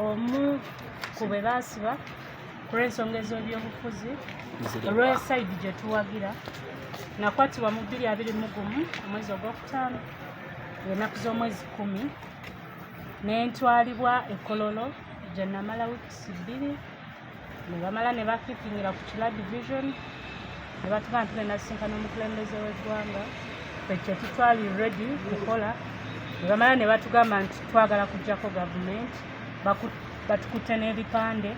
Omu ku be baasiba ku lw'ensonga ez'ebyobufuzi, olwa side gye tuwagira. Nakwatibwa mu 2021, omwezi ogwokutaano, ennaku z'omwezi 10, nentwalibwa e Kololo gye namala wiikisi 2, ne bamala ne bakikingira ku Kira Division, ne batugamba tugenda sisinkana omukulembeze w'eggwanga. Ffe kye tutwali ready kukola, ne bamala ne batugamba nti twagala kuggyako gavumenti. Batukutte n'ebipande.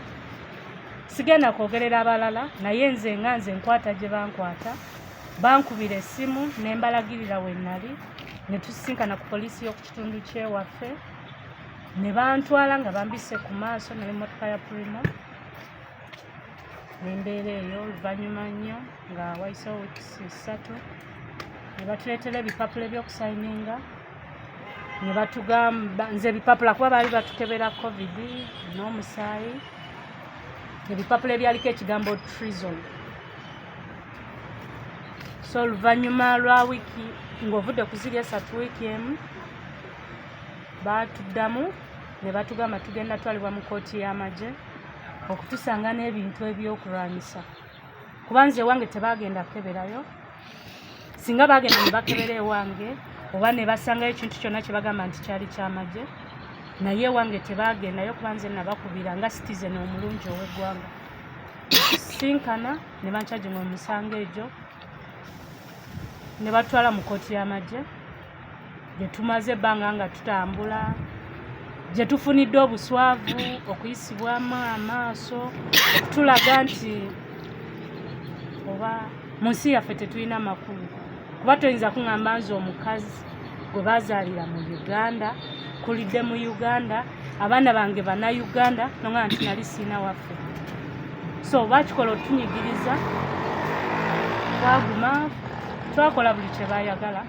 Sigenda kwogerera abalala, naye nze nga nze nkwata gye bankwata, bankubira essimu ne mbalagirira we nali, ne tusisinkana ku poliisi y'oku kitundu kyewaffe, ne bantwala nga bambise ku maaso. Nali motoka ya Premio. Nembeera eyo. Oluvannyuma nnyo, nga wayisewo wiikisi 3, ne batuleetera ebipapula ebyokusayininga, ne batugamba nze ebipapula, kuba baali batukebera COVID n'omusaayi, ebipapula ebyaliko ekigambo treason. So oluvannyuma lwa wiiki, ng'ovudde ku ziri 3, wiiki emu, baatuddamu ne batugamba tugenda twalibwa mu kooti y'amagye okutusanga n'ebintu ebyokulwanyisa, kuba nze ewange tebagenda kukeberayo. Singa bagenda ne bakebera ewange oba ne basangayo ekintu kyonna kye bagamba nti kyali kyamagye, naye ewange tebagendayo, kuba nze nabakubira nga citizen omulungi ow'eggwanga. Sinkana ne bancharginga omusango egyo, ne batwala mu kooti y'amagye gye tumaze ebbanga nga tutambula, gye tufunidde obuswavu, okuyisibwamu amaaso, okutulaga nti oba mu nsi yaffe tetulina makulu. Kuba toyinza kuŋŋamba nze omukazi gwe bazaalira mu Uganda, kulidde mu Uganda, abaana bange Bannayuganda, noŋŋamba nti nali siina waffe. So bakikola otunyigiriza. Twaguma, twakola buli kye bayagala,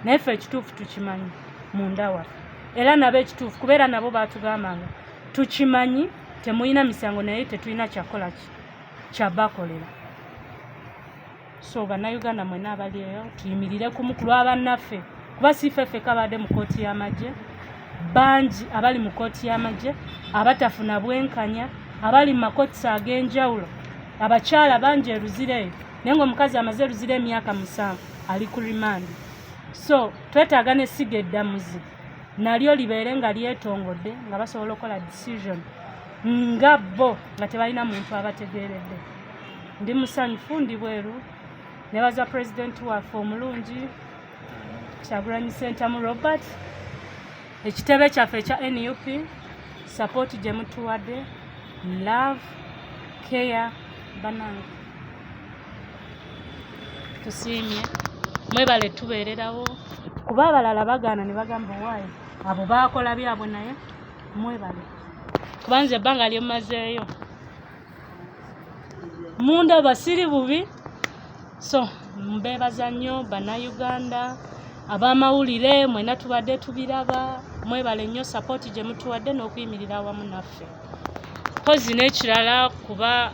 naye ffe ekituufu tukimanyi munda waffe, era nabo ekituufu, kubeera nabo batugambanga tukimanyi temulina misango, naye tetulina kyakola ki kyabakolera. So Bannayuganda mwena abali eyo, tuyimirire kumu ku lwabannaffe, kuba si ffe ffekka badde mu kooti y'amagye. Bangi abali mu kooti y'amagye abatafuna bwenkanya, abali mu makooti ag'enjawulo. Abakyala bangi eruzira eyo, naye ngaomukazi amaze eruzira emyaka 7 ali ku remand. So twetaaga n'essiga eddamuzi nalyo libeere nga lyetongodde, nga basobola okukola decision nga bo, nga tebalina muntu abategeeredde. Ndi musanyufu, ndi bweru. Nebaza pulezidenti waffe omulungi Kyagulanyi Sentamu Robert, ekitebe kyaffe ekya NUP, support gye mutuwadde, love, care. Banange, tusiimye, mwebale tubeererawo, kuba abalala bagaana ne bagamba waayo abo baakola byabwe, naye mwebale, kuba nze ebbanga lyemmazeeyo mundaba siri bubi. So mbeebaza nnyo Bannayuganda, ab'amawulire mwena tubadde tubiraba. Mwebale nnyo support gye mutuwadde n'okuyimirira awamu naffe. Mpozi n'ekirala, kuba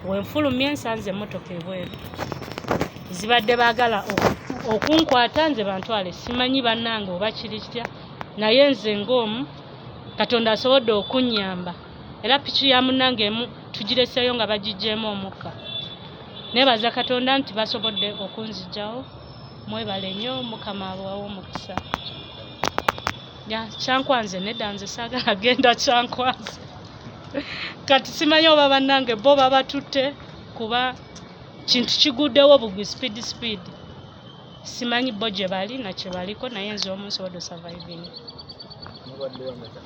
wenfulumye nsanze emmotoka ebweru, zibadde baagala okunkwata nze bantwale. Simanyi bannange oba kiri kitya, naye nze ng'omu Katonda asobodde okunnyamba, era piki ya munnange emu tugireseeyo nga bagiggyemu omukka. Neebaza Katonda nti basobodde okunzigyawo. Mwebale nnyo, Mukama abawe omukisa. Ya Kyankwanze nedda, nze saagala genda Kyankwanze. Kati simanyi oba bannange bo babatutte, kuba kintu kiguddewo bugwi, speed speed. Simanyi bo gye bali nakye baliko, naye nze omu nsobodde osurviving. Mubaddeyo meka?